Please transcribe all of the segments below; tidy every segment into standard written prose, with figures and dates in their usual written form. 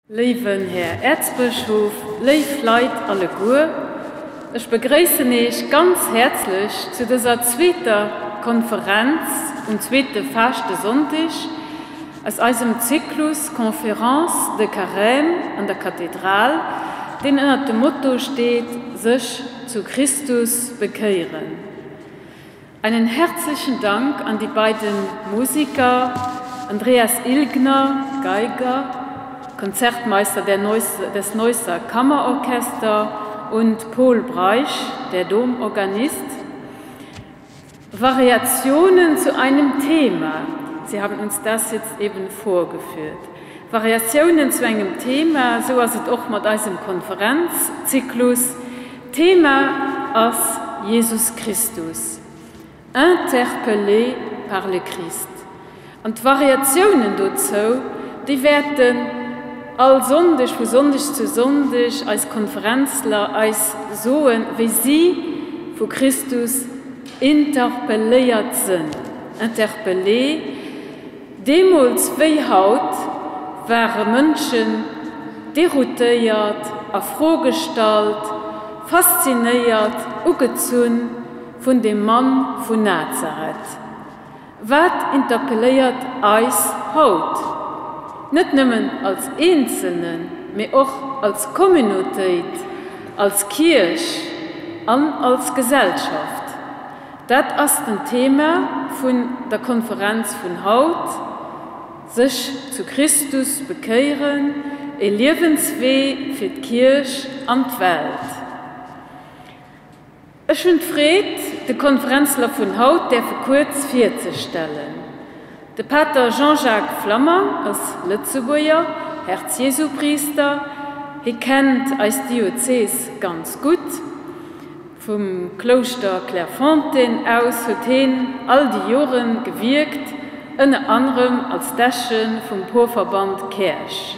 Léiwen Här Äerzbëschof, léif Leit alleguer, ech begréissen Eech ganz häerzlech zu dëser zweeter Konferenz um zweete Faaschtesonndeg aus eisem Zyklus Conférences de Carême an der Kathedral, deen ënnert dem Motto steet, Sech zu Christus bekéieren. Einen herzlichen Dank an die beiden Musiker Andreas Ilgner, Geiger, Konzertmeister der Neuss, des Neusser Kammerorchester und Paul Breisch, der Domorganist. Variationen zu einem Thema. Sie haben uns das jetzt eben vorgeführt. Variatiounen zu engem Thema, sou ass et och mat eisem Konferenzzyklus. D'Thema ass Jesus Christus, interpellé par le Christ. An d'Variatiounen dozou, déi wäerten all Sonndeg, vu Sonndeg zu Sonndeg, eis Konferenzler eis soen, wéi si vu Christus interpelléiert sënn. Interpellé. Deemools wéi haut ware Mënschen deroutéiert, a Fro gestallt, faszinéiert, ugezunn vun dem Mann vun Nazareth. Wat interpelléiert eis haut? Net nëmmen als Eenzelnen, mee och als Communautéit, als Kierch an als Gesellschaft. Dat ass den Thema vun der Konferenz vun haut, Sech zu Christus bekéieren, e Liewenswee fir d'Kierch an d'Welt. Ech hunn d'Freed, de Konferenzler vun haut däerfe kuerz virzestellen. De Pater Jean-Jacques Flammang ass Lëtzebuerger Herz-Jesu-Priister. Hie kennt eis Diözees ganz gutt. Vum Klouschter Clairefontaine aus huet heen all déi Joren gewierkt, ënner anerem als Deche vum Porverband Käerch.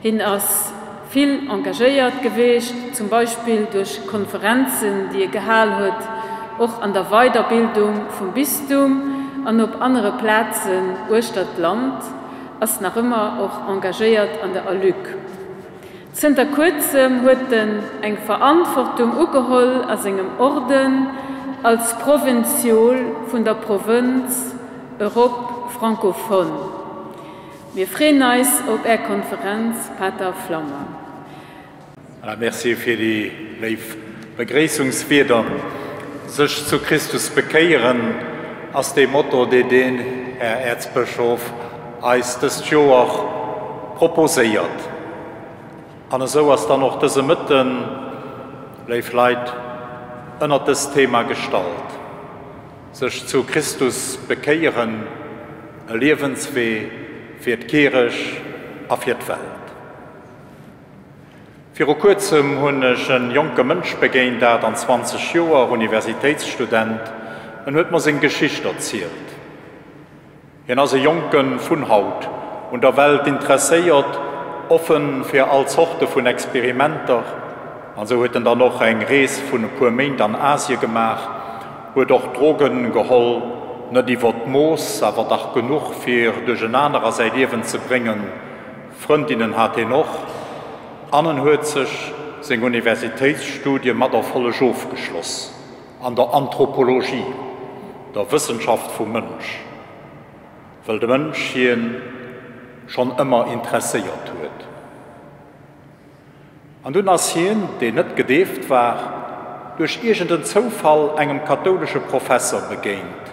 Hien ass vill engagéiert geweecht, zum Beispill duerch Konferenzen, déi e gehal huet, och an der Weiderbildung vum Bistum an op anere Plazen uechter d'Land, ass nach ëmmer och engagéiert an der ALUC. Zënter kuerzem huet en eng Verantwortung ugeholl a sengem Orden als Provinziol vun der Provënz Europe francophone. Mir freeën eis op Är Konferenz, Pater Flammang. Voilà, merci fir déi léif Begréissungswierder. Sech zu Christus bekéieren ass dee Motto, dee den Här Äerzbëschof eis dëst Joer proposéiert. An esou ass dann och dëse Mëtten, léif Leit, ënnert dëst Thema gestallt, Sech zu Christus bekéieren, e Liewenswee fir d'Kierech a fir d'Welt. Viru kuerzem hunn ech en jonke Mënsch begéint, dat an 20 Joer, Universitéitsstudent. En huet mer seng Geschicht erzielt. Hien ass e Jonke vun haut, un der Welt interesséiert, offen fir all Zorte vun Experimenter. An esou huet en dann och eng Rees vun e puer Méint an Asie gemaach, huet och Drogen geholl, net iwwer d'Mooss, awer dach genuch fir Duerchenaner a säi Liewen ze bréngen. Frëndinnen hat hien och, an en huet sech seng Universitéitsstudie mat Erfolleg ofgeschloss. An der Anthropologie, der Wëssenschaft vum Mënsch, wëll de Mënsch hien schonn ëmmer interesséiert huet. An dunn ass hien, deen net gedeeft war, duerch iergend en Zoufall engem kathoulesche Professer begéint,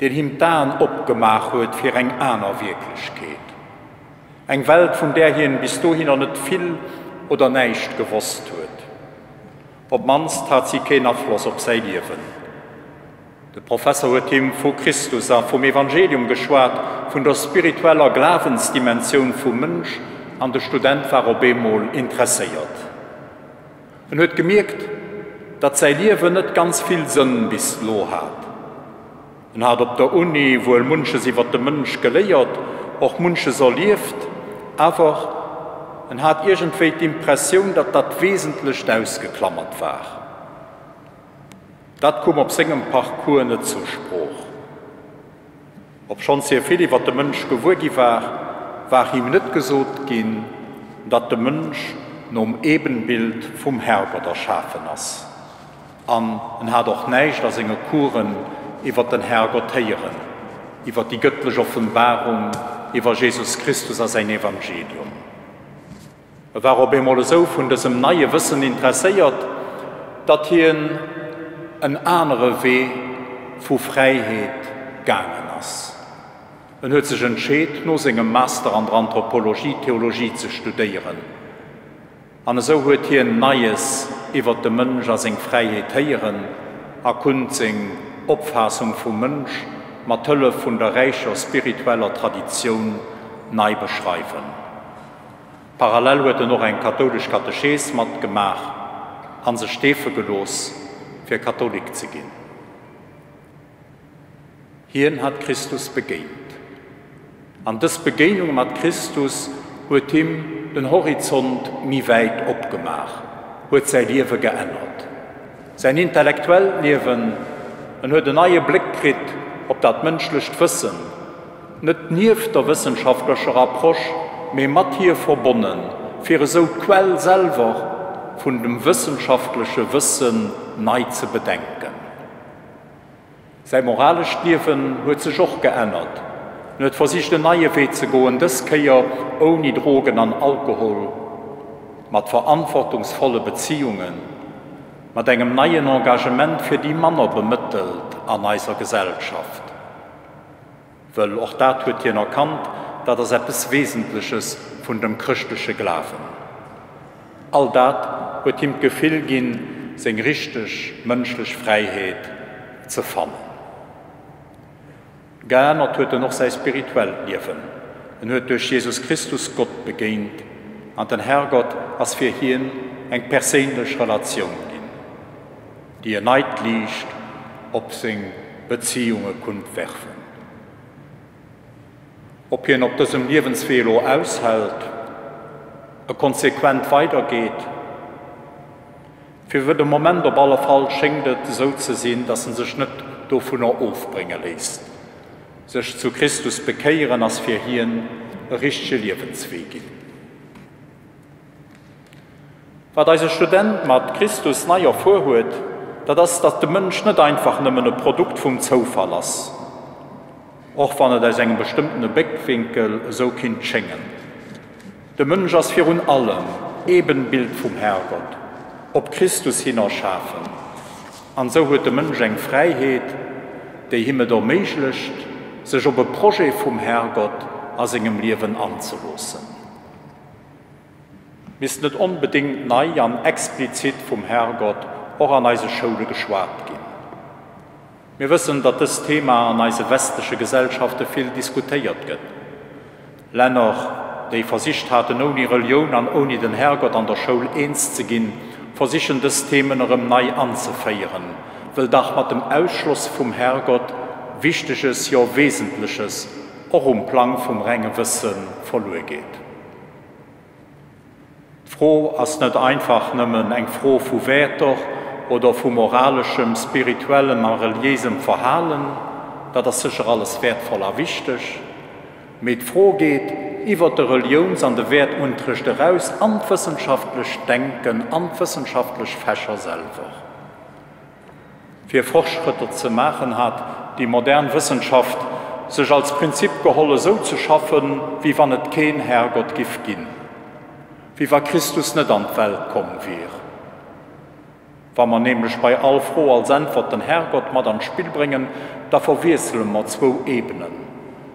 deen him d'Aen opgemaach huet fir eng aner Wierklechkeet, eng Welt, vun där hien bis dohinner net vill oder näischt gewosst huet. Op d'mannst hat si keen Afloss op säi Liewen. De Professer huet him vu Christus a vum Evangelium geschwat, vun der spiritueller Glawensdimensioun vum Mënsch, an de Student war op eemol interesséiert. En huet gemierkt, datt säi Liewen net ganz vill Sënn bis elo hat. En hat op der Uni wuel munches iwwer de Mënsch geléiert, och munches erlieft, awer en hat iergendwéi d'Impressioun, datt dat Wesentlecht ausgeklammert war. Dat koum op sengem Parcours net zur Sprooch. Obschonns hie vill iwwer de Mënsch gewuer gi war, war him net gesot ginn. datt de Mënsch nom Ebenbild vum Herrgott erschafen ass. An en hat och näischt a senge Coursen iwwer den Herrgott héieren, iwwer déi gëttlech Offenbarung, iwwer Jesus Christus a säin Evangelium. E war op eemol esou vun dësem neie Wëssen interesséiert, datt hien en anere Wee vu Fräiheet gaangen ass. En huet sech entscheet, no sengem Master an der Anthropologie Theologie ze studéieren. An esou huet hien Neies iwwert de Mënsch a seng Fräiheet héieren a kunnt seng Opfaassung vum Mënsch mat Hëllef vun der räicher spiritueller Traditioun nei beschreiwen. Parallel huet en och eng kathoulesch Katechees matgemaach a sech deefe gelooss, fir Katholik ze ginn. Hien hat Christus begéint. An dës Begéinung mat Christus huet him den Horizont méi wäit opgemaach, huet säi Liewe geännert. Säin intellektuellt Liewen, en huet en neie Bléck kritt op dat mënschlecht Wëssen, net nieft der wëssenschaftlecher Approche, mee mat hir verbonnen, fir esou d'Quell selwer vun dem wëssenschaftleche Wëssen nei ze bedenken. Säi moralescht Liewen huet sech och geännert. En huet versicht en neie Wee ze goen, dës Kéier ouni Drogen an Alkohol, mat verantwortungsvolle Beziungen, mat engem neien Engagement fir déi manner Bemëttelt an eiser Gesellschaft. Wëll och dat huet hien erkannt, dat ass eppes Wesentleches vun dem chrëschtleche Glawen. All dat huet him d'Gefill ginn, seng richteg mënschlech Fräiheet ze fannen. Geännert huet en och säi spirituellt Liewen. En huet duerch Jesus Christus Gott begéint an den Herrgott ass fir hien eng perséinlech Relatioun ginn. déi en neit Liicht op seng Beziunge kunnt werfen. Ob hien op dësem Liewenswee elo aushält, e konsequent weidergeet, fir de Moment op alle Fall schéngt et esou ze sinn, datt en sech net dovunner ofbrénge léisst. Sech zu Christus bekéieren ass fir hien e richtege Liewenswee ginn. Wat eise Student mat Christus nei erfuer huet, dat ass, datt de Mënsch net einfach nëmmen e Produkt vum Zoufall ass, och wann et aus engem bestëmmtene Béckwinkel esou kinnt schéngen. De Mënsch ass virun allem Ebenbild vum Herrgott, op Christus hin erschafen, an esou huet de Mënsch eng Fräiheet, déi him et erméiglecht, sech op e Projet vum Herrgott a sengem Liewen anzeloossen. Misst net onbedéngt nei an explizit vum Herrgott och an eise Schoule geschwat ginn? Mir wëssen, datt dëst Thema an eise westleche Gesellschafte vill diskutéiert gëtt. Länner, déi versicht haten, ouni Relioun an ouni den Herrgott an der Schoul eens ze ginn, versichen dës Themen erëm nei anzeféieren, wëll dach mat dem Ausschloss vum Herrgott Wichteges, jo Wesentleches och um Plang vum renge Wësse verluer geet. D'Fro ass net einfach nëmmen eng Fro vu Wäerter oder vu moraleschem, spirituellem a reliéisem Verhalen, dat ass sécher alles wäertvoll a wichteg, mee d'Fro geet iwwer de Reliouns an de Wäertunterrecht eraus an d'wëssenschaftlecht Denken, an d'wëssenschaftlech Fächer selwer. Fir Fortschrëtter ze maachen, hat déi modern Wëssenschaft sech als Prinzip geholl, esou ze schaffen, wéi wann et keen Herrgott giff ginn, wéi wa Christus net an d'Welt komm wier. Wa mer nämlech bei all Fro als Äntwert den Herrgott mat an d'Spill bréngen, da verwiessele mer zwou Ebenen.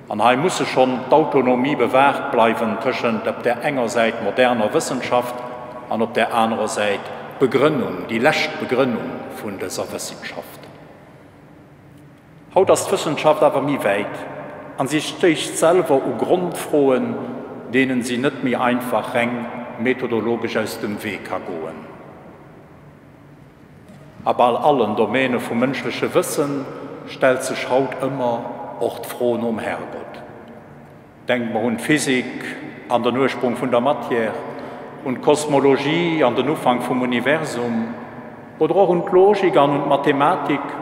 An hei musse schonn d'Autonomie bewaart bleiwen tëschent op där enger Säit moderner Wëssenschaft an op där anerer Säit d'Begrënnung, déi lescht Begrënnung vun dëser Wëssenschaft. Haut ass d'Wëssenschaft awer méi wäit an si stéisst selwer u Grondfroen, deenen si net méi einfach reng methodologesch aus dem Wee ka goen. A bal allen Domäne vum mënschleche Wësse stellt sech haut ëmmer och d'Fro nom Herrgott. Denkt mer un d'Physik an den Ursprung vun der Matière, un d'Kosmologie an den Ufank vum Universum, oder och un d'Logik an un d'Mathematik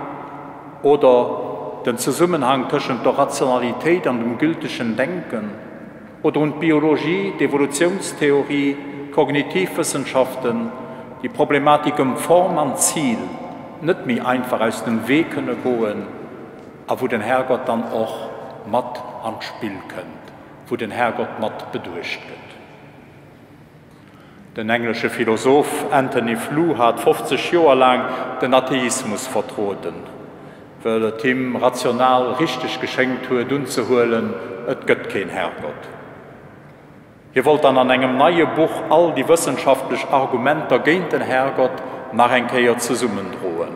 oder den Zesummenhang tëschent der Rationalitéit an dem gültegen Denken. Oder un d'Biologie, d'Evolutiounstheorie, d'Kognitivwëssenschaften, déi Problematik ëm Form an Zil net méi einfach aus dem Wee kënne goen a wou den Herrgott dann och mat an d'Spill kënnt, wou den Herrgott mat beduecht gëtt. Den englesche Philosoph Antony Flew hat 50 Joer laang den Atheismus vertrueden, wëll et him rational richteg geschéngt huet unzehuelen, et gëtt keen Herrgott. Hie wollt dann an engem neie Buch all déi wëssenschaftlech Argumenter géint den Herrgott nach eng Kéier zesummendroen.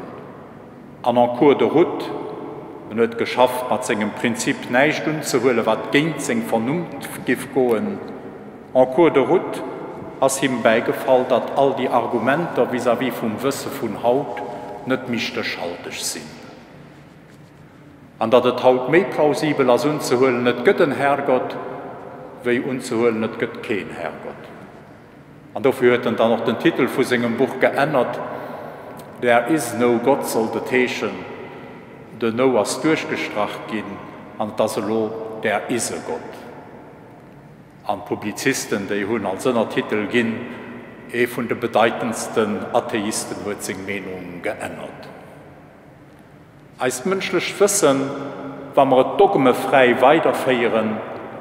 An en cours de route, en huet geschafft mat sengem Prinzip näischt unzehuelen, wat géint seng Vernunft giff goen, En cours de route ass him bäigefall, datt all déi Argumenter vis-à-vis vum Wësse vun haut net méi stéchhalteg sinn. An datt et haut méi plausibel ass unzehuelen, et gëtt en Herrgott, wéi unzehuelen, et gëtt keen Herrgott. An dofir huet en dann och den Titel vu sengem Buch geännert, There is no God sollt et heeschen. Den no ass duerchgestrach ginn an et ass elo There is a God. An d'Publizisten, déi hunn als Ënnertitel ginn, Ee vun de bedeitendsten Atheisten huet seng Meenung geännert. Eist mënschlecht Wëssen, wa mer et dogmefräi weiderféieren,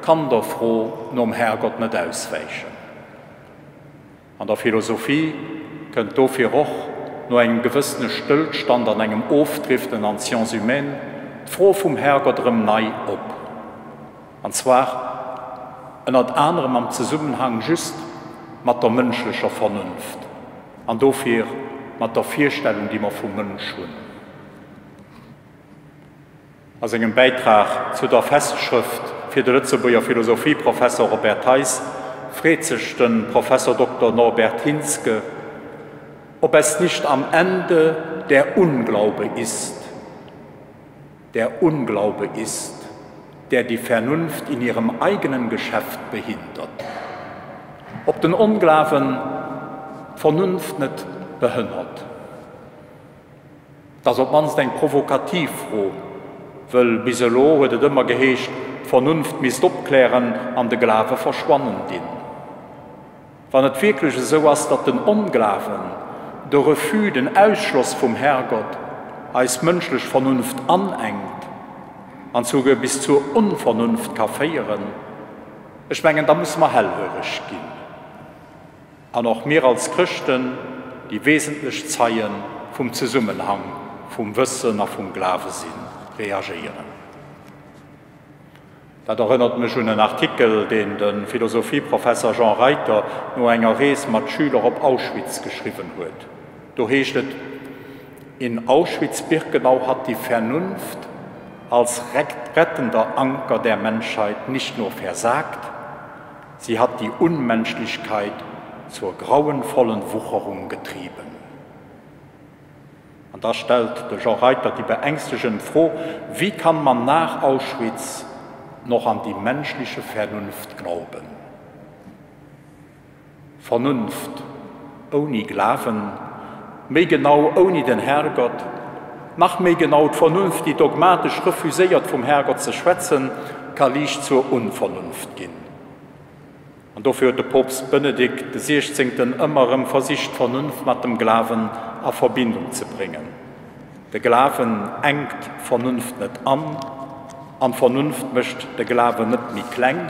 kann der Fro nom Herrgott net auswäichen. An der Philosophie kënnt dofir och, no engem gewëssene Stëllstand an engem Ofdriften an d'Sciences humaines, d'Fro vum Herrgott erëm nei op. An zwar ënnert anerem am Zesummenhang just mat der mënschlecher Vernunft an dofir mat der Virstellung, déi mer vum Mënsch hunn. A sengem Bäitrag zu der Festschrëft fir de Lëtzebuerger Philosophieprofesser Robert Theis freet sech de Professor Dokter Norbert Hinzke, ob es nicht am Ende der Unglaube ist, der Unglaube ist, der die Vernunft in ihrem eigenen Geschäft behindert. Ob den Onglawen d'Vernunft net behënnert. Et ass op d'mannst eng provokativ Fro, wëll bis elo huet et ëmmer geheescht, d'Vernunft misst opklären an de Glawe verschwannen dinn. Wann et wierklech esou ass, datt den Onglawen, de Refus, den Ausschloss vum Herrgott eis mënschlech Vernunft anenkt an souguer bis zur Onvernunft ka féieren, ech mengen, da musse mer hellhöreg ginn. An och mir als Chrëschten, déi wesentlech Zeie vum Zesummenhang vum Wëssen a vum Glawe sinn, reagéieren. Dat erënnert mech un en Artikel, deen de Philosophieprofesser Jean Reiter no enger Rees mat Schüler op Auschwitz geschriwwen huet. Do heescht et, In Auschwitz-Birkenau hat die Vernunft als rettender Anker der Menschheit nicht nur versagt, Sie hat die Unmenschlichkeit zur grauenvollen Wucherung getrieben. An da stellt de Jean Reiter déi beängstegend Fro, Wie kann man nach Auschwitz noch an die menschliche Vernunft glauben? Vernunft ouni Glawen, méi genau ouni den Herrgott, nach méi genau d'Vernunft, déi dogmatesch refuséiert vum Herrgott ze schwätzen, ka liicht zur Unvernunft ginn. An dofir huet de Poopst Benedikt de Siechzéngten ëmmer erëm versicht d'Vernunft mat dem Glawen a Verbindung ze bréngen. De Glawen enkt d'Vernunft net an, an d'Vernunft mécht de Glawen net méi kleng,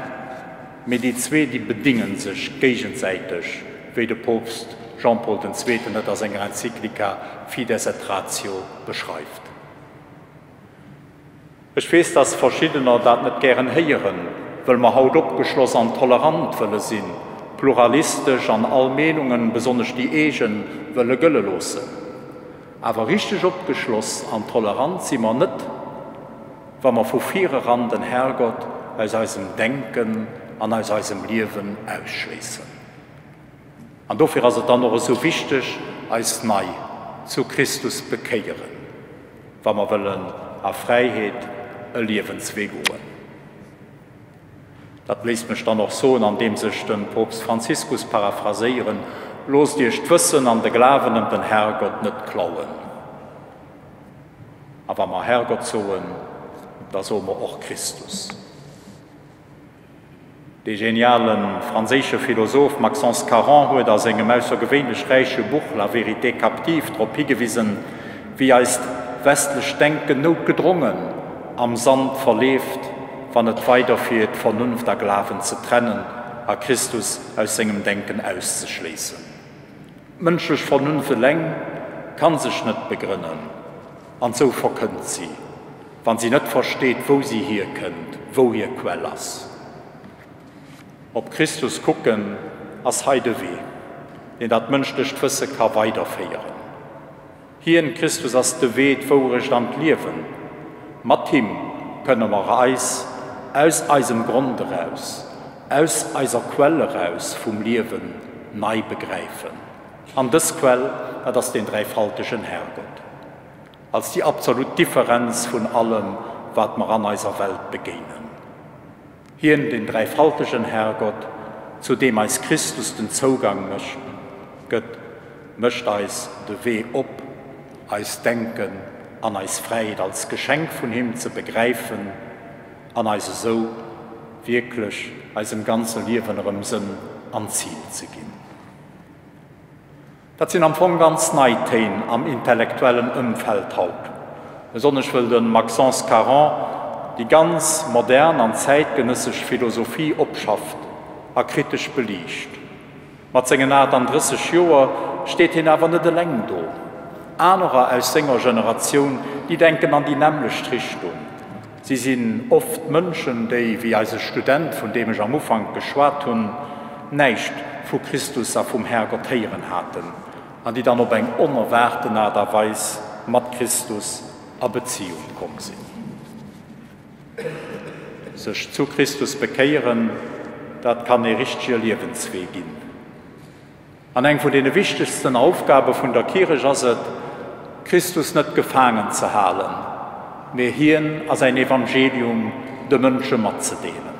mee déi zwee, déi bedinge sech géigesäiteg, wéi de Poopst Jean-Paul den Zweeten et a senger Enzyklika Fides et Ratio beschreift. Ech weess, dass verschiddener dat net gären héieren, wëll mer haut opgeschloss an tolerant wëlle sinn, pluralistesch an all Meenungen, besonnesch déi eegen, wëlle gëlle loossen. Awer richteg opgeschloss an tolerant si mer net, wa mer vu vireran den Herrgott aus eisem Denken an aus eisem Liewen ausschléissen. An dofir ass et dann och esou wichteg, eis nei zu Christus bekéieren, wa mer wëllen a Fräiheet e Liewenswee goen. Dat léisst mech dann och soen, andeems ech de Poopst Franziskus paraphraséieren, Loosst iech d'Wëssen an de Glawen ëm den Herrgott net klauen. A wa mer Herrgott soen, da soe mer och Christus. Dee geniale franséische Philosoph Maxence Caron huet a sengem aussergewéinlech räiche Buch La vérité captive drop higewisen, wéi eist westlecht Denken noutgedrongen am Sand verleeft, wann et weiderfiert, Vernunft a Glawen ze trennen a Christus aus sengem Denken auszeschléissen. D'mënschlech Vernunft eleng kann sech net begrënnen, an sou verkënnt si. Wann si net versteet, wou si hierkënnt, wou hir Quell ass. Op Christus kucken ass hei de Wee, deen dat mënschlecht Wësse ka weiderféieren. Hien, Christus, ass de Wee, d'Wourecht an d'Liewen. Mat him kënne mer eis aus eisem Grond eraus, aus eiser Quell eraus vum Liewen nei begräifen. An dës Quell, dat ass deen dräifaltegen Herrgott. Als déi absolut Differenz vun allem, wat mer an eiser Welt begéinen. Hien, den dräifaltegen Herrgott, zu deem eis Christus den Zougang mécht, gëtt, mécht eis de Wee op, eist Denken an eis Fräiheet als Geschenk vun him ze begräifen an eis esou wierklech eisem ganze Liewen erëm Sënn an Zil ze ginn. Dat sinn am Fong ganz nei Téin am intellektuellen Ëmfeld haut, besonnesch wëll de Maxence Caron déi ganz modern an zäitgenëssesch Philosophie opschafft a kritesch beliicht. Mat sengen 38 Joer steet hien awer net eleng do. Anerer aus senger Generatioun, déi denken an déi nämmlecht Richtung. Si sinn oft Mënschen, déi, wéi eise Student, vun deem ech am Ufank geschwat hunn, näischt vu Christus a vum Herrgott héieren haten an déi dann op eng onerwaarten Aart a Weis mat Christus a Beziung komm sinn. Sech zu Christus bekéieren, dat kann ee richtege Liewenswee ginn. An eng vun deene wichtegsten Aufgabe vun der Kierech ass et, Christus net gefaangen ze halen, mee hien a säin Evangelium de Mënsche matzedeelen.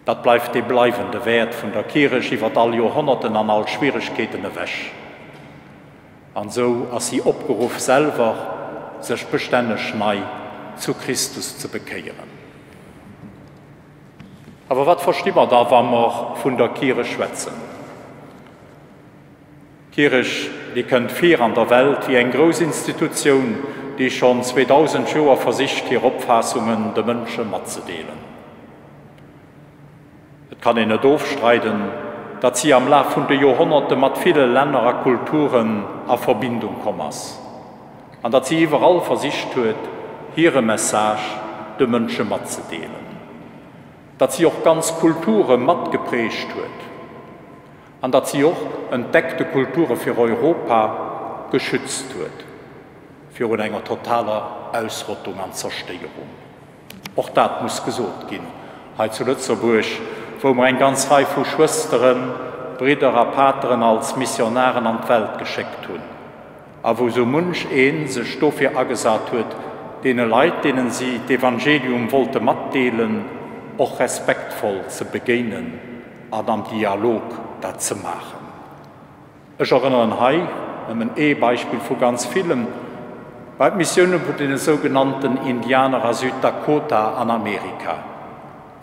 Dat bleift dee bleiwende Wäert vun der Kierech iwwert all Joerhonnerten an all Schwieregkeeten ewech. An esou ass si opgeruff, selwer sech bestänneg nei zu Christus ze bekéieren. Awer wat versti mer da, wa mer vun der Kierech schwätzen? D'Kierech, déi kënnt vir an der Welt wéi eng grouss Institutioun, déi schonn 2000 Joer versicht, hir Opfaassungen de Mënsche matzedeelen. Et kann een net ofstreiden, datt si am Laf vun de Joerhonnerte mat ville Länner a Kulturen a Verbindung komm ass an datt si iwwerall versicht huet, hire Message de Mënsche matzedeelen. Datt si och ganz Kulture matgeprägt huet an datt si och entdeckte Kulture fir Europa geschützt huet virun enger totaler Ausrottung an Zerstéierung. Och dat muss gesot ginn hei zu Lëtzebuerg, wou mer eng ganz Rei vu Schwësteren, Bridder a Pateren als Missionaren an d'Welt geschéckt hunn a wou sou munch ee sech dofir agesat huet, deene Leit, deenen si d'Evangelium wollte matdeelen, och respektvoll ze begéinen an am Dialog dat ze maachen. Ech erënneren hei, nëmmen ee Beispill vu ganz villen, bei d'Missioune vun deene sougenannten Indianer a Süddakota an Amerika,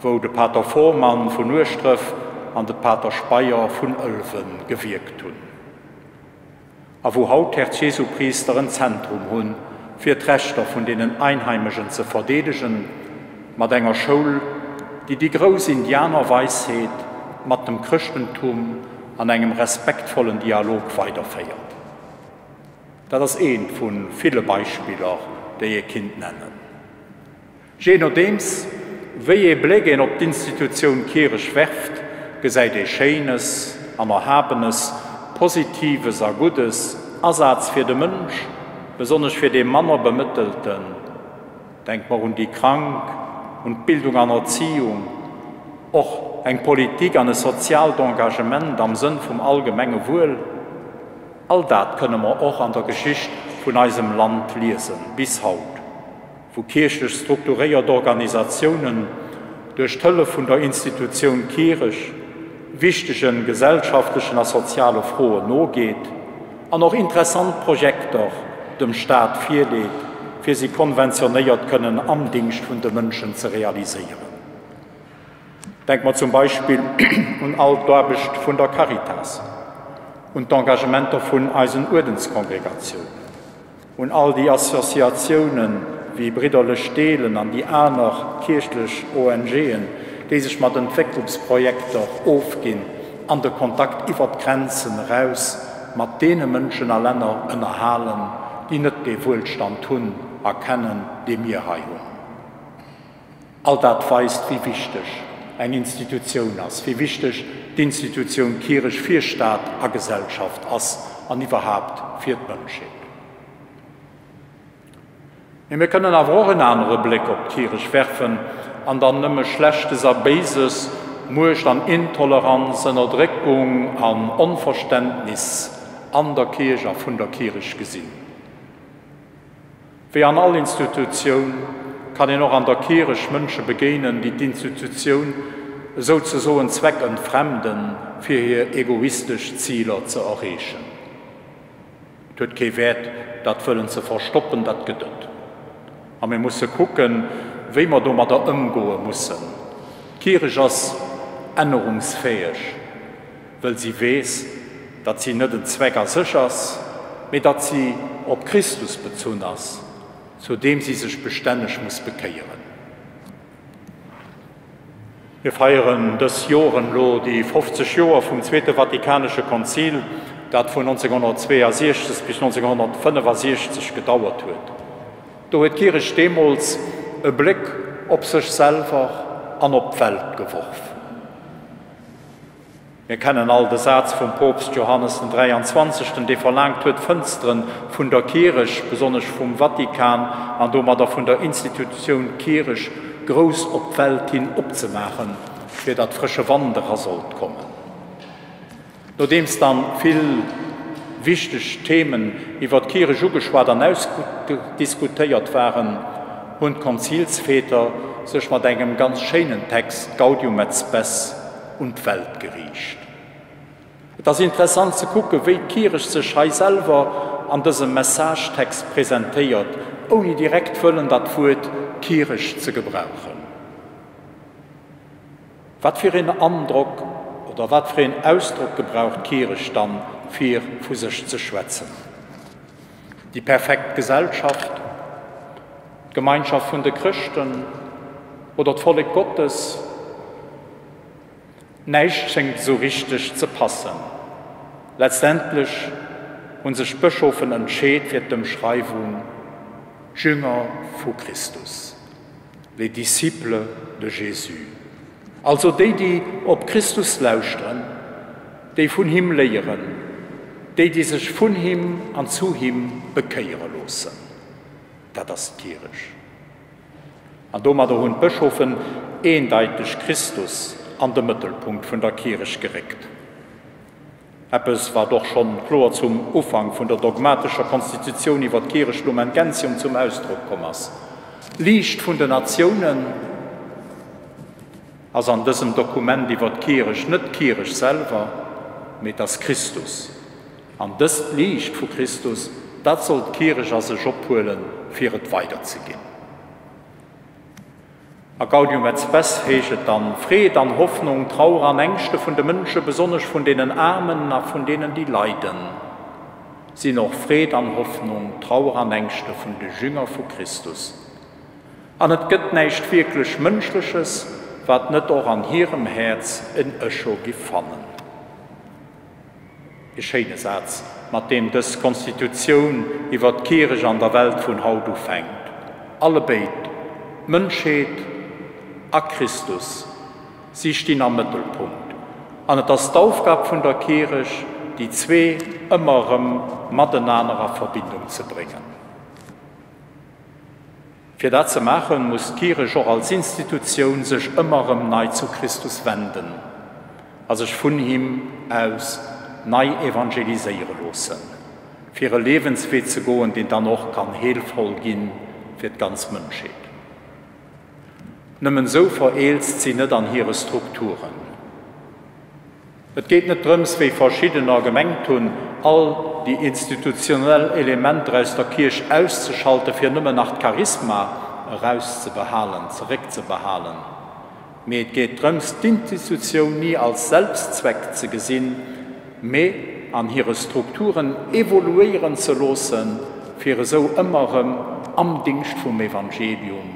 wou de Pater Fohrmann vun Ueschdref an de Pater Speyer vun Ëlwen gewierkt hunn. A wou haut d'Herz-Jesu-Priister en Zentrum hunn, fir d'Rechter vun deenen Einheimegen ze verdeedegen, mat enger Schoul, déi déi grouss Indianerweisheet mat dem Chrëschtentum an engem respektvollen Dialog weiderféiert. Dat ass eent vu ville Beispiller, déi ee kinnt nennen. Jee nodeems, wéi ee Bléck een op d'Institutioun Kierech werft, gesäit ee Schéines an Erhabenes, Positives a Guddes, Asaz fir de Mënsch, besonnesch fir dee Mannerbemëttelten, Denkt mer un déi Krank, un d'Bildung an Erziehung, och eng Politik an e soziaalt Engagement am Sënn vum allgemenge Wuel. All dat kënne mer och an der Geschicht vun eisem Land liesen, bis haut, wou kierchlech strukturéiert Organisatiounen duerch d'Hëllef vun der Institutioun Kierech wichtege gesellschaftlechen a soziale Froen nogeet an och interessant Projekter dem Staat virleet, fir si konventionéiert kënnen am Dingscht vun de Mënschen ze realiséieren. Denke mer zum Beispill un all d'Aarbecht vun der Caritas, un d'Engagementer vun eisen Uerdenskongregatiounen, un all déi Associatiounen wéi Bridderlech Deelen an déi aner kierchlech ONGen, déi sech mat Entwécklungsprojekter ofginn an de Kontakt iwwer d'Grenzen eraus mat deene Mënschen a Länner ënnerhalen, déi net dee Wuelstand hunn a kennen, dee mir hei hunn. All dat weist, wéi wichteg eng Institutioun ass, wéi wichteg d'Institutioun Kierech fir Staat a Gesellschaft ass an iwwerhaapt fir d'Mënschheet. Mee mir kënnen awer och en anere Bléck op d'Kierech werfen an dann nëmme Schlechtes a Béises, Muecht an Intoleranz, Ënnerdréckung an Onverständnis an der Kierch a vun der Kierech gesinn. Wéi an all Institutioun kann een och an der Kierech Mënsche begéinen, déi d'Institutioun esouzesoen zweckentfremden, fir hir egoistesch Ziler ze erreechen. Et huet kee Wäert, dat wëllen ze verstoppen, dat gëtt et. A mir musse kucken, wéi mer domadder ëmgoe mussen. D'Kierech ass ännerungsfäeg. Wëll si weess, datt si net en Zweck a sech ass, mee datt si op Christus bezunn ass, zu deem si sech bestänneg muss bekéieren. Mir feieren dës Joren elo déi 50 Joer vum Zweete Vatikanesche Konzil, dat vun 1962 bis 1965 gedauert huet. Do huet d'Kierech deemools e Bléck op sech selwer an op d'Welt geworf. Mir kennen all de Saz vum Poopst Johannes den 23. Dee verlaangt huet, d'Fënsteren vun der Kierech, besonnesch vum Vatikan an domadder vun der Institutioun Kierech, grouss op d'Welt hin opzemaachen, fir datt frësche Wand era sollt kommen. Nodeems dann vill wichteg Themen iwwer d'Kierech ugeschwat an ausdiskutéiert waren, hunn d'Konzilsväter sech mat engem ganz schéinen Text, Gaudium et Spes, un d'Welt geriicht. Et ass interessant ze kucken, wéi d'Kierech sech hei selwer an dësem Message-Text presentéiert, ouni direkt wëllen dat Wuert Kierech ze gebrauchen. Wat fir een Androck oder wat fir een Ausdrock gebraucht d'Kierech dann, fir vu sech ze schwätzen? Déi perfekt Gesellschaft? D'Gemeinschaft vun de Chrëschten oder d'Vollek Gottes? Näischt schéngt esou richteg ze passen. Letztendlech hu sech d'Bëschofen entscheet fir d'Ëmschreiwung Jünger vu Christus, les disciples de Jésus, also déi, déi op Christus lauschteren, déi vun him léieren, déi, déi sech vun him an zu him bekéiere loossen. Dat ass d'Kierech. An domadder hunn d'Bëschofen eendeiteg Christus an de Mëttelpunkt vun der Kierech geréckt. Eppes, wat och schonn kloer zum Ufank vun der dogmatescher Konstitutioun iwwer d'Kierech Lumen Gentium zum Ausdrock komm ass. Liicht vun den Natiounen ass an dësem Dokument iwwer d'Kierech net d'Kierech selwer, mee et ass Christus. An dëst Liicht vu Christus, dat soll d'Kierech a sech ophuelen, fir et weiderzeginn. A Gaudium et Spes heescht et dann, Freed an Hoffnung, Trauer an Ängschte vun de Mënsche, besonnesch vun deenen Aarmen a vun deenen, déi leiden, sinn och Freed an Hoffnung, Trauer an Ängschte vun de Jünger vu Christus. An et gëtt näischt wierklech Mënschleches, wat net och an hirem Häerz en Echo giff fannen. E schéine Saz, mat deem dës Konstitutioun iwwer d'Kierech an der Welt vun haut ufänkt. Allebéid, d'Mënschheet a Christus, si stinn am Mëttelpunkt. An et ass d'Aufgab vun der Kierech, déi zwee ëmmer erëm matenaner a Verbindung ze bréngen. Fir dat ze maachen, muss d'Kierech och als Institutioun sech ëmmer erëm nei zu Christus wenden a sech vun him aus nei evangeliséiere loossen, fir e Liewenswee ze goen, deen dann och kann heelvoll gi fir d'ganz Mënschheet. Nëmmen esou vereelzt si net an hire Strukturen. Et geet net drëms, wéi verschiddener gemengt hunn, all déi institutionell Elementer aus der Kierch auszeschalten, fir nëmmen nach d'Charisma erauszebehalen, zeréckzebehalen. Mee et geet drëms, d'Institutioun ni als Selbstzweck ze gesinn, mee an hire Strukturen evoluéieren ze loossen, fir esou ëmmer erëm am Dingscht vum Evangelium,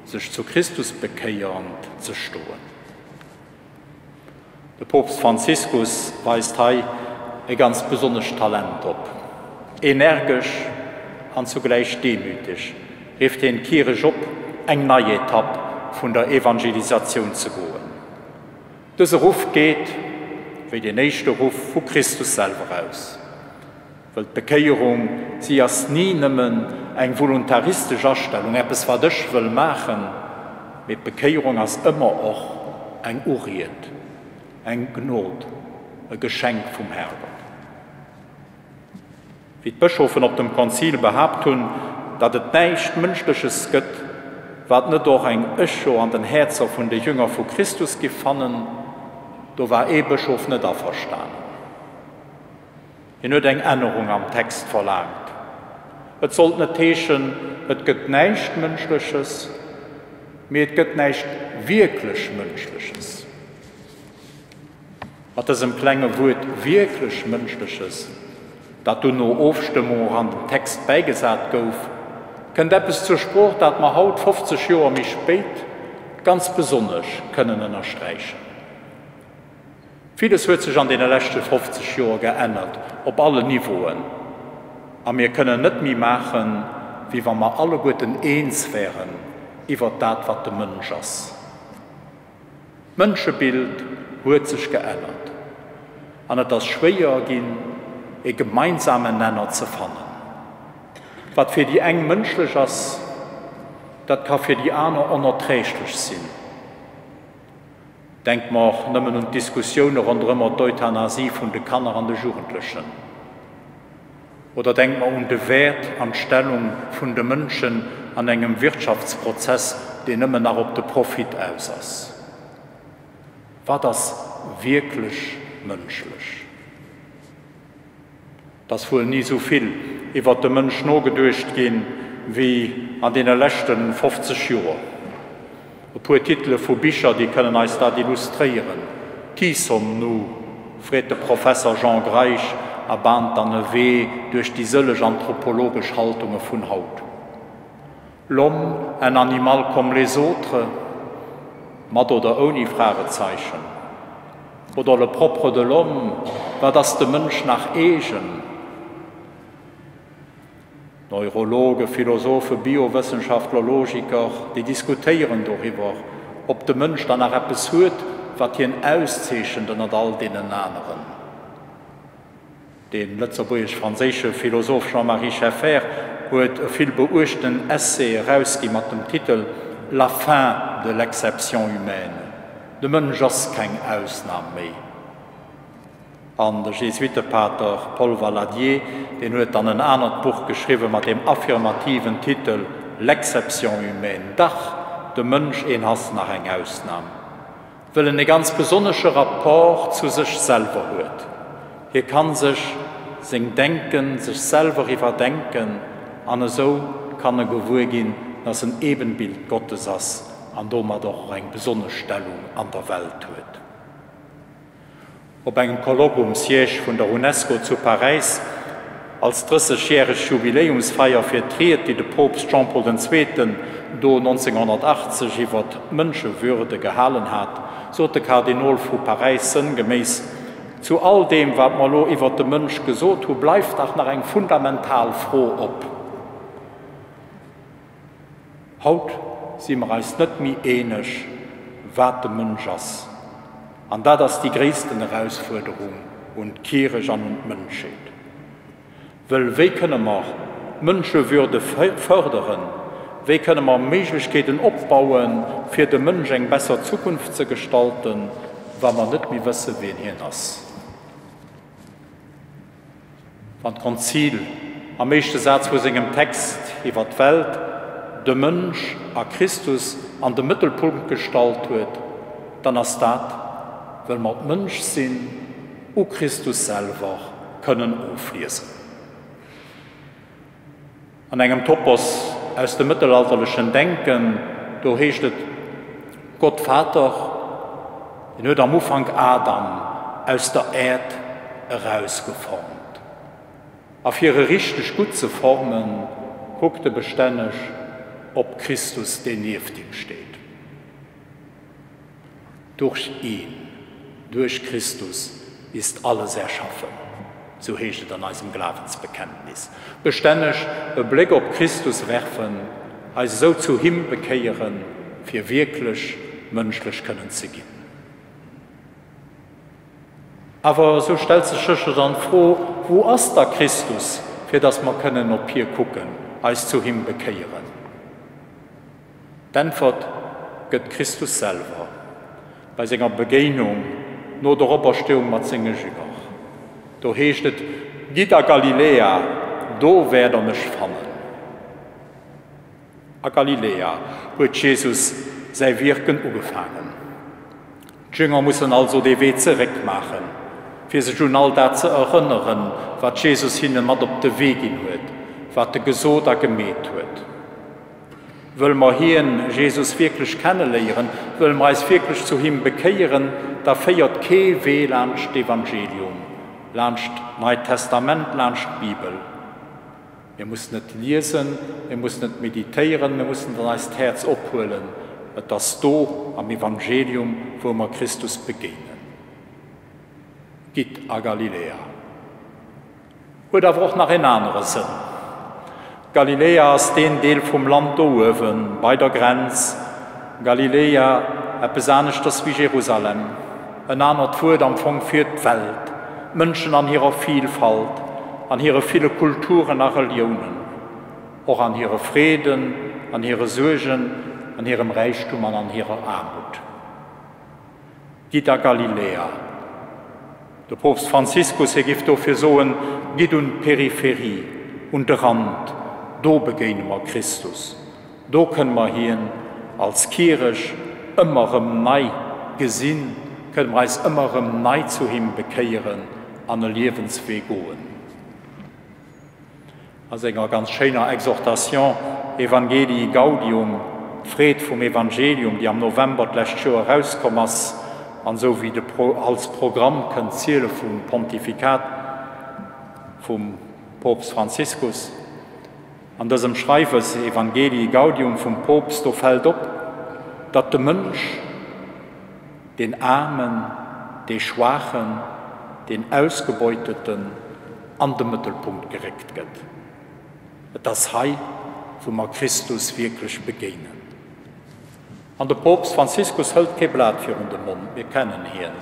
sech zu Christus bekéierend, ze stoen. De Poopst Franziskus weist hei e ganz besonnescht Talent op. Energesch an zugläich demüteg rifft hien d'Kierech op, eng nei Etapp vun der Evangelisatioun ze goen. Dëse Ruff geet, wéi deen éischte Ruff, vu Christus selwer aus. Wëll d'Bekéierung, si ass ni nëmmen eng voluntaristesch Astellung, eppes wat ech wëll maachen, mee d'Bekéierung ass ëmmer och eng Uried, eng Gnod, e Geschenk vum Herrgott. Wéi d'Bëschofen op dem Konzil behaapt hunn, datt et näischt Mënschleches gëtt, wat net och eng Echo an den Häerzer vun de Jünger vu Christus giff fannen, do war ee Bëschof net averstanen. Hien huet eng Ännerung am Text verlaangt. Et sollt net heeschen, et gëtt näischt Mënschleches, mee et gëtt näischt wierklech Mënschleches. Mat dësem klenge Wuert wierklech Mënschleches, dat dunn no Ofstëmmung och an den Text bäigesat gouf, kënnt eppes zur Sprooch, dat mer haut, 50 Joer méi spéit, ganz besonnesch kënnen ënnersträichen. Villes huet sech an deene leschte 50 Joer geännert, op allen Niveauen, a mir kënnen net méi maachen, wéi wa mer alleguerten eens wären iwwert dat, wat de Mënsch ass. D'Mënschebild huet sech geännert an et ass schwéier ginn, e gemeinsamen Nenner ze fannen. Wat fir déi eng mënschlech ass, dat ka fir déi aner onerträglech sinn. Denke mer och nëmmen un d'Diskussioune ronderëmmer d'Euthanasie vun de Kanner an de Jugendlechen. Oder denke mer un de Wäert an d'Stellung vun de Mënschen an engem Wirtschaftsprozess, deen nëmmen nach op de Profit aus ass. Wat ass wierklech mënschlech? Et ass wuel ni esou vill iwwert de Mënsch nogeduecht ginn, wéi an deene leschte 50 Joer. E puer Titele vu Bicher, déi kënnen eis dat illustréieren, Qui sommes-nous? freet de Professer Jean Greisch a bahnt dann e Wee duerch déi sëlleg anthropologesch Haltunge vun haut. L'homme, un animal comme les autres? Mat oder ouni Fragezeichen? Oder Le propre de l'homme, Wat ass dem Mënsch nach eegen? Neurologe, Philosophe, Biowëssenschaftler, Logiker, déi diskutéieren doriwwer, ob de Mënsch dann nach eppes huet, wat hien auszeechent ënnert all deenen aneren. De lëtzebuergesch-franséische Philosoph Jean-Marie Schaeffer huet e vill beuechten Essai erausgi mat dem Titel La fin de l'exception humaine, De Mënsch ass keng Ausnam méi. An de Jesuittepater Paul Valadier, deen huet dann en anert Buch geschriwwe mat deem affirmativen Titel L'exception humaine, Dach, de Mënsch, een ass nach eng Ausnam. Wëll en e ganz besonnesche Rapport zu sech selwer huet. Hie kann sech seng Denken, sech selwer iwwerdenken an esou kann e gewuer ginn, dass en Ebenbild Gottes ass an domat och eng besonnesch Stellung an der Welt huet. Op engem Colloque um Siège vun der Unesco zu Paräis als 30-järeg Jubiläumsfeier fir d'Ried, déi de Poopst Jean-Paul den Zweeten do 1980 iwwer d'Mënschewürde gehalen hat, sot de Kardinol vu Paräis sënngeméiss, Zu all deem, wat mer elo iwwer de Mënsch gesot hu, bleift dach nach eng fundamental Fro op. Haut si mer eis net méi eeneg, wat de Mënsch ass. An dat ass déi gréissten Erausfuerderung un d'Kierech an un d'Mënschheet. Wëll wéi kënne mer d'Mënschewürde fërderen, wéi kënne mer Méiglechkeeten opbauen, fir dem Mënsch eng besser Zukunft ze gestalten, wa mer net méi wësse wien hien ass? Wann d'Konzil am éischte Saz vu sengem Text iwwer d'Welt de Mënsch a Christus an de Mëttelpunkt gestallt huet, dann ass dat, wëll mer d'Mënschsinn u Christus selwer kënnen ofliesen. An engem Topos aus dem mëttelalterlechen Denken, do heescht et. Gott Vater, deen huet am Ufank Adam aus der Äerd erausgeformt. A fir e richteg gutt ze formen, kuckt e bestänneg op Christus, deen nieft him steet. Durch ihn, duerch Christus, ist alles erschaffen, sou heescht et an eisem Glawensbekenntnis. Bestänneg e Bléck op Christus werfen, eis esou zu him bekéieren, fir wierklech mënschlech kënnen ze ginn. Awer esou stellt sech sécher dann d'Fro, Wou ass da Christus, fir datt mer kënnen op hie kucken, eis zu him bekéieren? D'Äntwert gëtt Christus selwer bei senger Begéinung no der Opersteeung mat senge Jünger. Do heescht et, Gitt a Galiläa, do wäert der mech fannen. A Galiläa huet Jesus säi Wierken ugefaangen. D'Jünger mussen also dee Wee zeréckmaachen, fir sech un all dat ze erënneren, wat Jesus hinne mat op de Wee ginn huet, wat e gesot a gemeet huet. Wëlle mer hien, Jesus, wierklech kenneléieren, wëlle mer eis wierklech zu him bekéieren, da féiert kee Wee laanscht d'Evangelium, laanscht d'Neit Testament, laanscht d'Bibel. Mir mussen et liesen, mir mussen et meditéieren, mir mussen et an eist Häerz ophuelen. Et ass do, am Evangelium, wou mer Christus begéinen. Gitt a Galiläa. Huet awer och nach een anere Sënn. Galiläa ass deen Deel vum Land do uewen, bei der Grenz. Galiläa, eppes aneschters wéi Jerusalem, en anert Wuert am Fong fir d'Welt, d'Mënschen an hirer Vilfalt, an hire ville Kulturen a Reliounen, och an hire Freeden, an hire Suergen, an hirem Räichtum an an hirer Aarmut. Gitt a Galiläa. De Poopst Franziskus, hie giff dofir soen, Gitt un d'Peripherie, un de Rand, do begéine mer Christus, do kënne mer hien als Kierech ëmmer erëm nei gesinn, kënne mer eis ëmmer erëm nei zu him bekéieren an e Liewenswee goen. A senger ganz schéiner Exhortation Evangelii Gaudium, d'Freed vum Evangelium, déi am November d'lescht Joer erauskomm ass an esou wéi de als Programm kënnt ziele vum Pontifikat vum Poopst Franziskus. An dësem Schreiwes Evangelii Gaudium vum Poopst, do fält op, datt de Mënsch, deen Aarmen, dee Schwaachen, deen Ausgebeuteten an de Mëttelpunkt geréckt gëtt. Et ass hei, wou mer Christus wierklech begéinen. An de Poopst Franziskus hëlt kee Blat virun de Mond, mir kennen hien.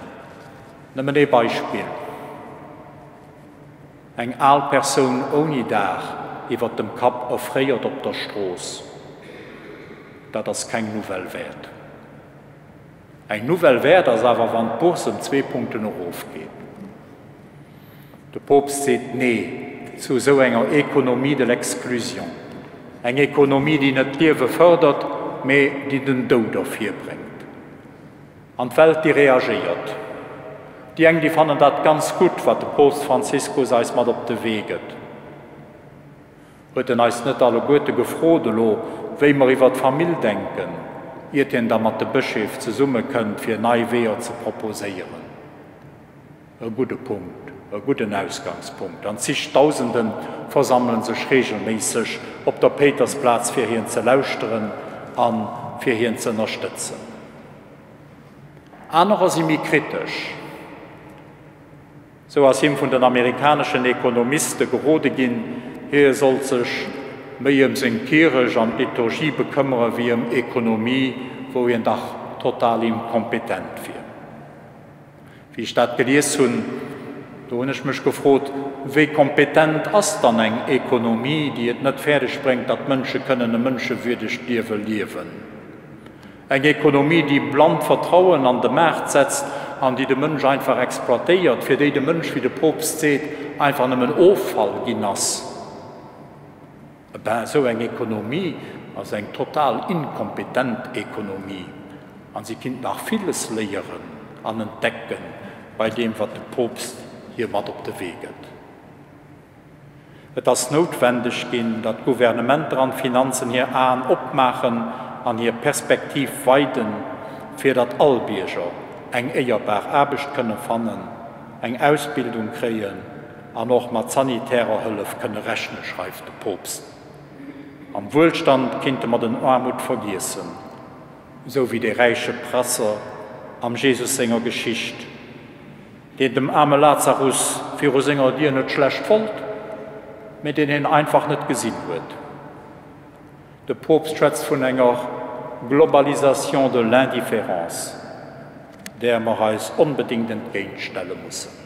Nëmmen ee Beispill, Eng al Persoun ouni Daach iwwert dem Kapp erfréiert op der Strooss, dat ass keng Nouvelle wäert. Eng Nouvelle wäert ass awer, wann d'Bourse ëm zwee Punkten erofgeet. De Poopst seet Nee zu esou enger Économie de l'exclusion, eng Économie, déi net d'Liewe fërdert, mee déi den Doud ervirbréngt. An d'Welt, déi reagéiert. Déi eng, déi fannen dat ganz gutt, wat de Poopst Franziskus eis mat op de Wee gëtt. Huet en eis net alleguerte gefrot elo, wéi mer iwwer d'Famill denken, iert hien da mat de Bëscheef zesummekënnt, fir nei Weeër ze proposéieren? E gudde Punkt, e gudden Ausgangspunkt. An zigdausende versammele sech reegelméisseg op der Péitersplaz, fir hien ze lauschteren a fir hien ze ënnerstëtzen. Anerer si méi kritesch. Sou ass him vun den amerikaneschen Ekonomiste gerode ginn, hie sollt sech méi ëm seng Kierech an d'Liturgie bekëmmere wéi ëm Ekonomie, wou hien dach total inkompetent wier. Wéi ech dat gelies hunn, do hunn ech mech gefrot, wéi kompetent ass dann eng Ekonomie, déi et net fäerdeg bréngt, datt d'Mënsche kënnen e mënschewierdegt Liewe liewen? Eng Ekonomie, déi blannt Vertrauen an de Maart setzt an déi de Mënsch einfach exploitéiert, fir déi de Mënsch, wéi de Poopst seet, einfach nëmmen Offall ginn ass. Eh ben, esou eng Ekonomie ass eng total inkompetent Ekonomie an si kinnt nach villes léieren an entdecken bei deem, wat de Poopst hir mat op de Wee gëtt. Et ass noutwendeg ginn, datt d'Gouvernementer an d'Finanzen hir Aen opmaachen an hir Perspektiv weiden, Fir datt all Bierger eng éierbar Aarbecht kënne fannen, eng Ausbildung kréien an och mat sanitärer Hëllef kënne rechnen, schreift de Poopst. Am Wuelstand kinnte mer den Aarmut vergiessen, esou wéi dee räiche Prasser am Jesus senger Geschicht, deen dem aarme Lazarus viru senger Dier net schlecht wollt, mee deen hien einfach net gesinn huet. De Poopst schwätzt vun enger Globalisation de l'indifférence, där mer eis onbedéngt entgéintstelle mussen.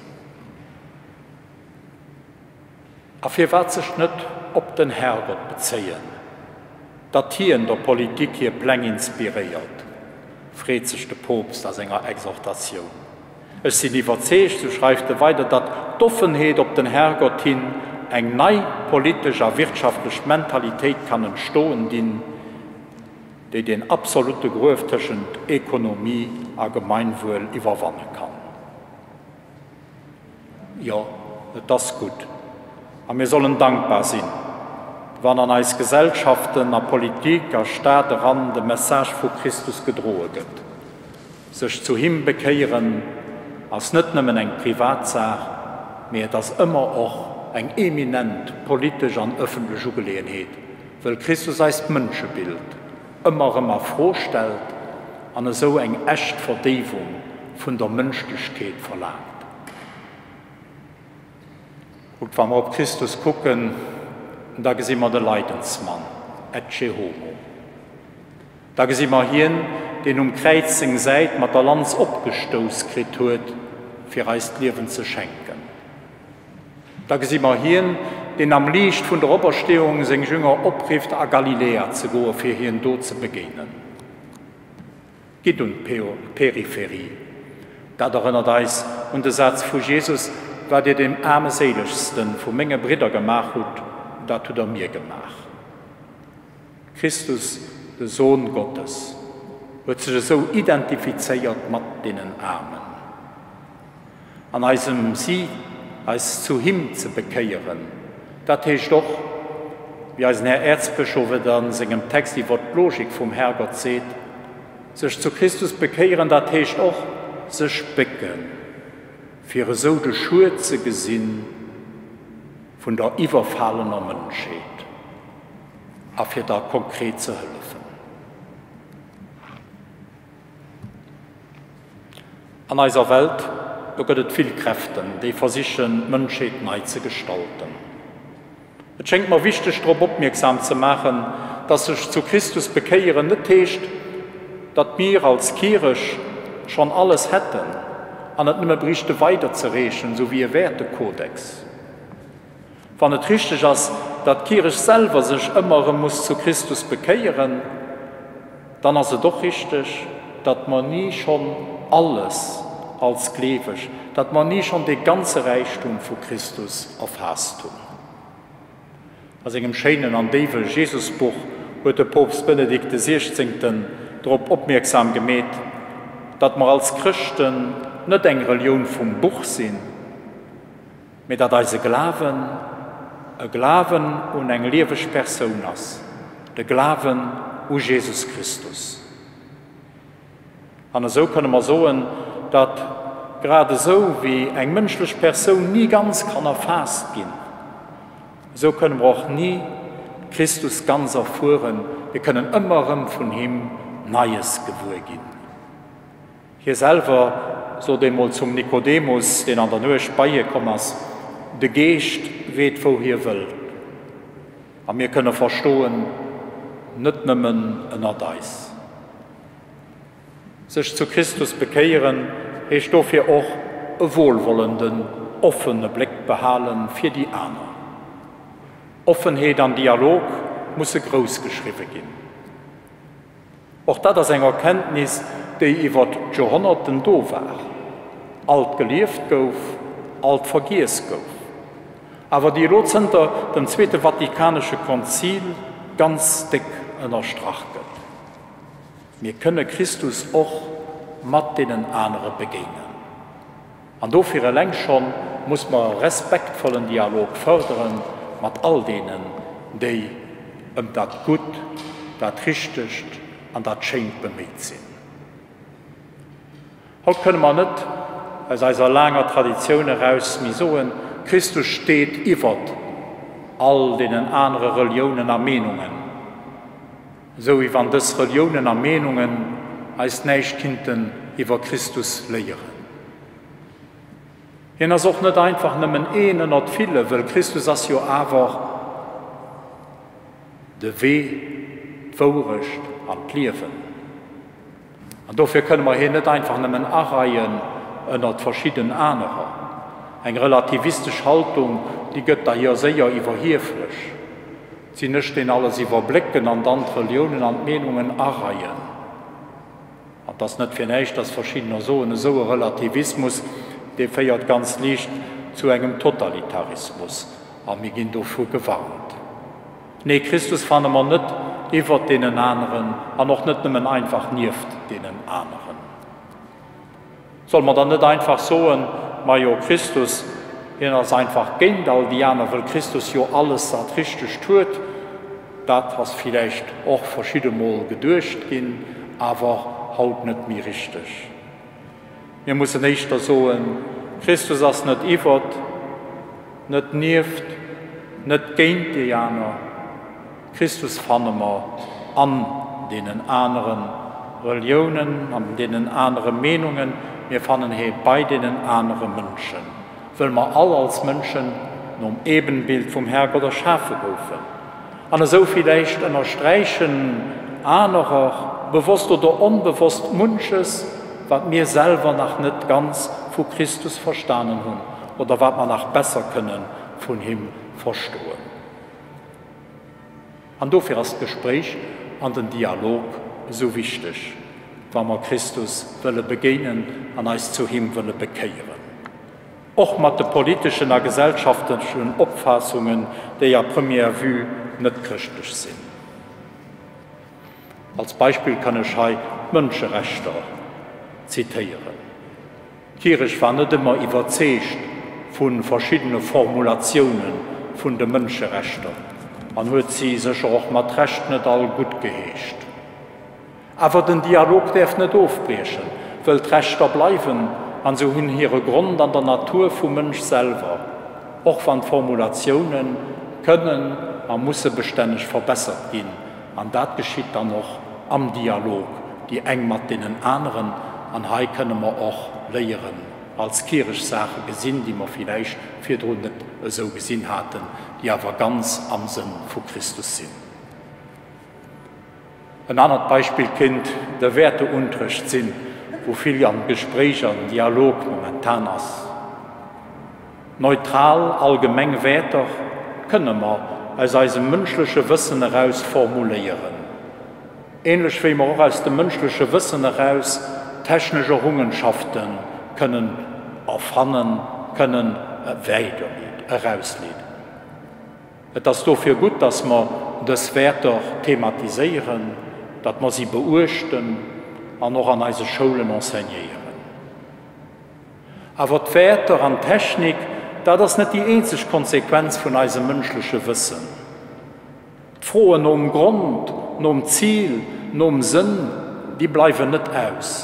A firwat sech net op den Herrgott bezéien, datt hien der Politik hir Pläng inspiréiert, freet sech de Poopst a senger Exhortatioun. Ech sinn iwwerzeegt, sou schreift e weider, datt d'Offenheet op den Herrgott hin eng nei politesch a wirtschaftlech Mentalitéit kann entstoen dinn, déi deen absolutte Gruef tëschent Ekonomie a Gemeinwuel iwwerwanne kann. Jo, et ass gutt a mir sollen dankbar sinn, wann an eis Gesellschaften, a Politik a Staat eran de Message vu Christus gedroe gëtt. Sech zu him bekéieren ass net nëmmen eng Privatsaach, mee et ass ëmmer och eng eminent politesch an ëffentlech Ugeleeënheet, wëll Christus eist Mënschebild ëmmer erëm a Fro stellt an esou eng echt Verdéiwung vun der Mënschlechkeet verlaangt. Kuckt, wa mer op Christus kucken, da gesi mer de Leidensmann, Ecce homo. Da gesi mer hien, deen um Kräiz seng Säit mat der Lanz opgestouss kritt huet, fir eis d'Liewen ze schenken. Da gesi mer hien, deen am Liicht vun der Opersteeung seng Jünger oprifft, a Galiläa ze goen, fir hien do ze begéinen. Gitt un d'Peripherie. Dat erënnert eis un de Saz vu Jesus, Wat dir deem aarmeséilegste vu menge Bridder gemaach hutt, dat hutt der mir gemaach. Christus, de Sohn Gottes, huet sech esou identifizéiert mat deenen Aarmen. An eisem Si, eis zu him ze bekéieren, dat heescht och, wéi eisen Här Äerzbëschof et a sengem Text iwwer d'Logik vum Herrgott seet, sech zu Christus bekéieren, dat heescht och, sech bécken, fir esou de Schued ze gesinn vun der iwwerfalener Mënschheet. A fir da konkret ze hëllefen. An eiser Welt, do gëtt et vill Kräften, déi versichen, d'Mënschheet nei ze gestalten. Et schéngt mer wichteg, drop opmierksam ze maachen, dass sech zu Christus bekéieren net heescht, datt mir als Kierech schonn alles hätten an et nëmme bréichte weiderzereechen, sou wéi e Wäertekodex. Wann et richteg ass, datt d'Kierech selwer sech ëmmer erëm muss zu Christus bekéieren, dann ass et och richteg, datt mer ni schonn alles als Gleeweg, datt mer ni schonn dee ganze Räichtum vu Christus erfaasst hunn. A sengem schéinen an déiwe Jesusbuch huet de Poopst Benedikt de Siechzéngten drop opmierksam gemeet, datt mer als Chrëschten net eng Relioun vum Buch sinn, Mee datt eise Glawen e Glawen un eng lieweg Persoun ass, de Glawen u Jesus Christus. An esou kënne mer soen, datt grad esou wéi eng mënschlech Persoun ni ganz kann erfaasst ginn, esou kënne mer och ni Christus ganz erfueren, mir kënnen ëmmer erëm vun him Neies gewuer ginn. Hie selwer sot eemol zum Nikodemus, deen an der Nuecht bei hie komm ass, De Geescht weht, wou hie wëll. A mir kënne verstoen, net nëmmen ënnert eis. Sech zu Christus bekéieren heescht dofir och e wohlwollenden, offene Bléck behale fir déi aner. Offenheet an Dialog musse grouss geschriwwe ginn. Och dat ass eng Erkenntnis, déi iwwer d'Joerhonnerten do war, alt gelieft gouf, alt vergiess gouf, awer déi elo zënter dem Zweete Vatikanesche Konzil ganz déck ënnerstrach gëtt. Mir kënne Christus och mat deenen anere begéinen. An dofir eleng schonn muss mer e respektvollen Dialog fërdere mat all deenen, déi ëm dat Gutt, dat Richtegt an dat Schéint beméit sinn. Haut kënne mer net aus eiser laanger Traditioun eraus méi soen, Christus steet iwwert all deenen anere Reliounen a Meenungen, esou wéi wann dës Reliounen a Meenungen eis näischt kinnten iwwer Christus léieren. Hien ass och net einfach nëmmen een ënnert ville, wëll Christus ass jo awer de Wee, d'Wourecht an d'Liewen. An dofir kënne mer hien net einfach nëmmen areien ënnert verschidden anerer. Eng relativistesch Haltung, déi gëtt da jo séier iwwerhieflech. Sinn ech deen alles iwwerblécken an dann d'Reliounen an d'Meenungen areien? An 't ass net fir näischt, dass verschiddener soen, esou e Relativismus, dee féiert ganz liicht zu engem Totalitarismus. A mir ginn dovu gewarnt. Nee, Christus fanne mer net iwwert deenen aneren an och net nëmmen einfach nieft deenen aneren. Solle mer dann net einfach soen, Majo, Christus, hien ass einfach géint all déi aner, wëll Christus jo alles dat Richtegt huet? Dat ass villäicht och verschidde Mol geduecht ginn, awer haut net méi richteg. Mir mussen éischter soen, Christus ass net iwwert, net nieft, net géint déi aner. Christus fanne mer an deenen anere Reliounen, an deenen anere Meenungen, mir fannen hie bei deenen anere Mënschen, wëll mer all als Mënschen nom Ebenbild vum Herrgott erschafe goufen. An esou villäicht ënnersträichen anerer, bewosst oder onbewosst, munches, wat mir selwer nach net ganz vu Christus verstanen hunn oder wat mer nach besser kënne vun him verstoen. An dofir ass d'Gespréich an den Dialog esou wichteg, wa mer Christus wëlle begéinen an eis zu him wëlle bekéieren. Och mat de politeschen a gesellschaftlechen Opfaassungen, déi à première vue net chrëschtlech sinn. Als Beispill kann ech hei d'Mënscherechter zitéieren. D'Kierech war net ëmmer iwwerzeegt vu verschiddene Formulatioune vun de Mënscherechter an huet si sécher och mat Recht net all guttgeheescht. Awer den Dialog däerf net ofbriechen, wëll d'Rechter bleiwen an se hunn hire Grond an der Natur vum Mënsch selwer, och wann d'Formulatioune kënnen a musse bestänneg verbessert ginn. An dat geschitt dann och am Dialog, déi eng mat deenen aneren. An hei kënne mer och léieren, als Kierech Saache gesinn, déi mer villäicht virdrun net esou gesinn haten, déi awer ganz am Sënn vu Christus sinn. En anert Beispill kéint de Wäerteunterrecht sinn, wou vill am Gespréich an Dialog momentan ass. Neutral, allgemeng Wäerter kënne mer aus eisem mënschleche Wëssen eraus formuléieren, änlech wéi mer och aus dem mënschleche Wëssen eraus technesch Errungenschafte kënnen erfannen, kënnen weiderleeden, erausleeden. Et ass dofir gutt, dass mer dës Wäerter thematiséieren, datt mer si beuechten an och an eise Schoulen enseignéieren. Awer d'Wäerter an d'Technik, dat ass net déi eenzeg Konsequenz vun eisem mënschleche Wëssen. D'Froen nom Grond, nom Zil, nom Sënn, déi bleiwen net aus.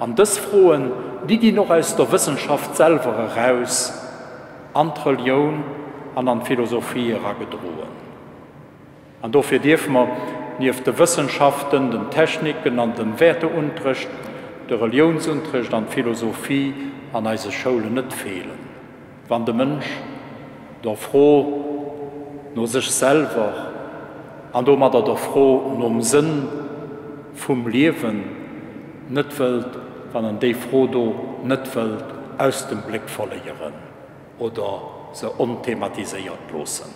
An dës Froen, déi ginn och aus der Wëssenschaft selwer eraus. An d'Relioun an an d'Philosophie eragedroen. An dofir dierfe mer nieft de Wëssenschaften, den Techniken an dem Wäerteunterrecht, de Reliounsunterrecht an d'Philosophie an eise Schoulen net feelen. Wann de Mënsch der Fro no sech selwer an domadder der Fro nom Sënn vum Liewen net wëllt, wann en déi Fro do net wëllt aus dem Bléck verléieren oder se onthematiséiert loossen.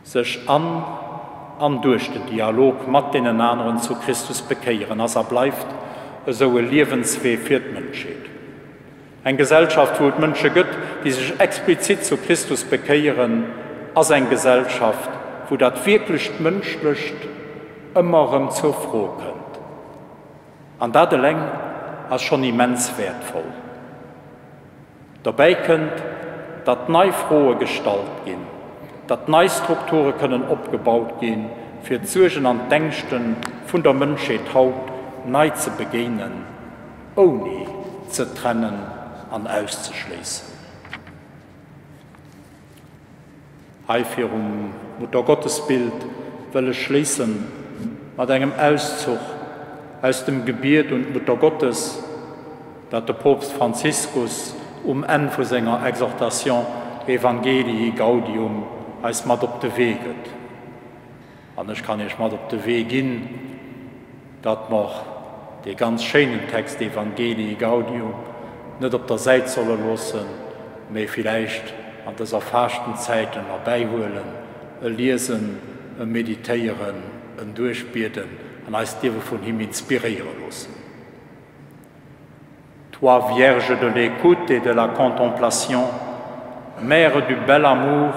Sech an an duerch den Dialog mat deenen aneren zu Christus bekéieren ass a bleift esou e Liewenswee fir d'Mënschheet. Eng Gesellschaft, wou et Mënsche gëtt, déi sech explizit zu Christus bekéieren, ass eng Gesellschaft, wou dat wierklecht Mënschlecht ëmmer erëm zur Fro kënnt. An dat eleng ass schonn immens wäertvoll. Dobäi kënnt, datt nei Froe gestallt ginn, datt nei Strukture kënnen opgebaut ginn, fir d'Suergen an d'Ängschte vun der Mënschheet haut nei ze begéinen, ouni ze trennen an auszeschléissen. Hei virum Muttergottesbild wëll ech schléissen mat engem Auszuch aus dem Gebiet un d'Muttergottes, dat de Poopst Franziskus um Enn vu senger Exhortation Evangelii Gaudium eis mat op de Wee gëtt. An ech kann Iech mat op de Wee ginn, datt mer dee ganz schéinen Text Evangelii Gaudium net op der Säit solle loossen, mee villäicht an dëser Faaschtenzäit en erbäihuelen, e liesen, e meditéieren, en duerchbieden an eist Liewe vun him inspiréiere loossen. Toi, Vierge de l'écoute et de la contemplation, Mère du bel amour,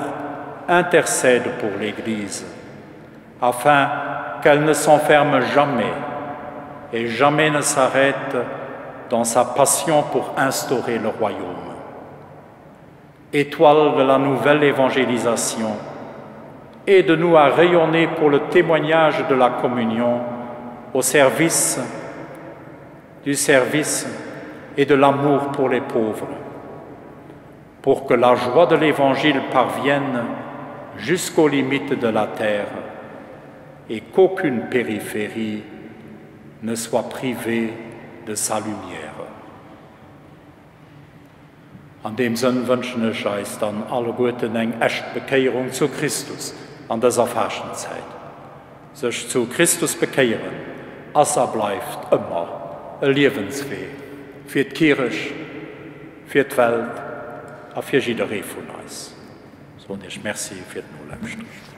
intercède pour l'Église, afin qu'elle ne s'enferme jamais et jamais ne s'arrête dans sa passion pour instaurer le royaume. Étoile de la nouvelle évangélisation, aide-nous à rayonner pour le témoignage de la communion au service du service et de l'amour pour les pauvres, pour que la joie de l'Évangile parvienne jusqu'aux limites de la terre et qu'aucune périphérie ne soit privée de sa lumière. An deem Sënn wënschen ech eis dann alleguerten eng echt Bekéierung zu Christus an dëser Faaschtenzäit. Sech zu Christus bekéieren ass a bleift ëmmer e Liewenswee fir d'Kierech, fir d'Welt a fir jidderee vun eis. Soen Iech Merci fir d'Nolauschteren.